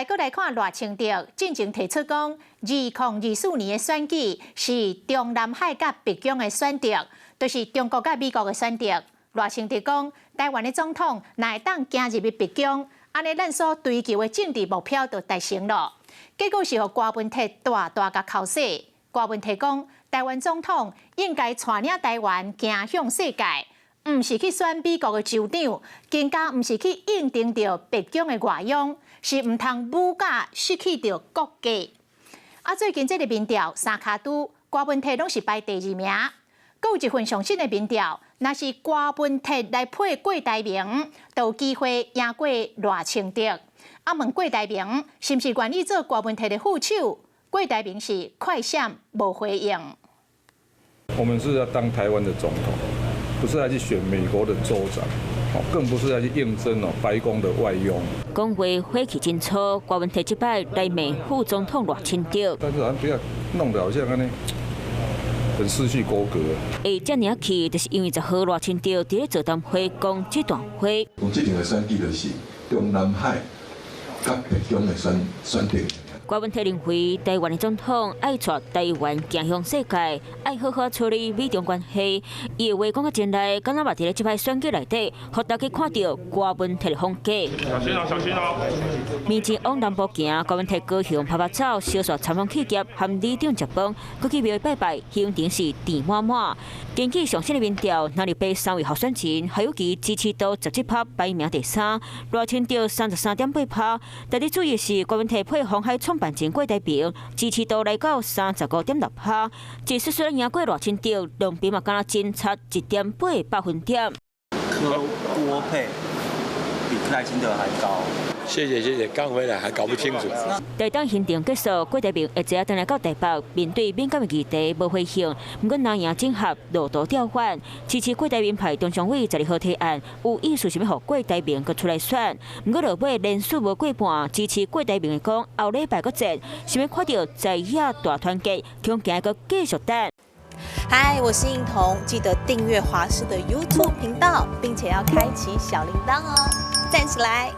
來閣來看賴清德進前提出講，2024年的選舉是中南海佮白宮的選擇，就是中國佮美國的選擇。賴清德講，台灣的總統若會當行入去白宮，按呢咱所追求的政治目標就達成了。結果是予郭文鐵大大共剾洗。郭文鐵講，台灣總統應該帶領台灣行向世界，毋是去選美國的州長，更加毋是去應徵著白宮的外傭，是毋通武甲失去著國格。啊，最近這个民調三跤拄，郭文鐵攏是排第二名。閣有一份上新的民調，若是郭文鐵來配郭台銘，就有機會贏過賴清德。啊，問郭台銘是毋是願意做郭文鐵的副手？郭台銘是快閃無回應。我們是要當台灣的總統，不是來去選美國的州長，更不是來去應徵哦白宮的外傭。講話火氣真粗，郭文鐵這擺來罵副總統賴清德。但是咱不要弄得好像按呢，很失去國格。會遮爾仔氣，就是因為10號賴清德佇咧座談會講這段話。講這場的選舉就是中南海佮白宮的選擇。郭文鐵認為，台灣的總統愛帶台灣行向世界，愛好好處理美中關係。伊的話講甲真來，敢若嘛佇咧這擺選舉內底，予大家看著郭文鐵的風格。小心哦，小心哦！面前往南部行，郭文鐵高雄拍拍走，燒煞參訪企業和里長食飯，閣去廟拜拜，現場是甜滿滿。根據上新的民調，藍綠白三位候選人，侯友宜支持度17趴，排名第三，賴清德33.8趴。特別注意是，郭文鐵配鴻海創辦人郭台銘，支持度來到35.6趴，一絲絲贏過賴清德，兩邊嘛敢若僅差1.8百分點。柯郭配比賴清德還高。謝謝謝謝，剛回來還搞不清楚。台東行程結束，郭台銘會坐轉來到台北，面對敏感的議題無回應。毋過藍營整合路途調換，支持郭台銘派中常委12號提案，有意思是欲予郭台銘閣出來選。毋過落尾連署無過半，支持郭台銘的講後禮拜閣戰，想欲看著在野大團結，恐驚閣繼續等。嗨，我是應彤，記得訂閱華視的 YouTube 頻道，並且要開啟小鈴鐺哦，讚起來！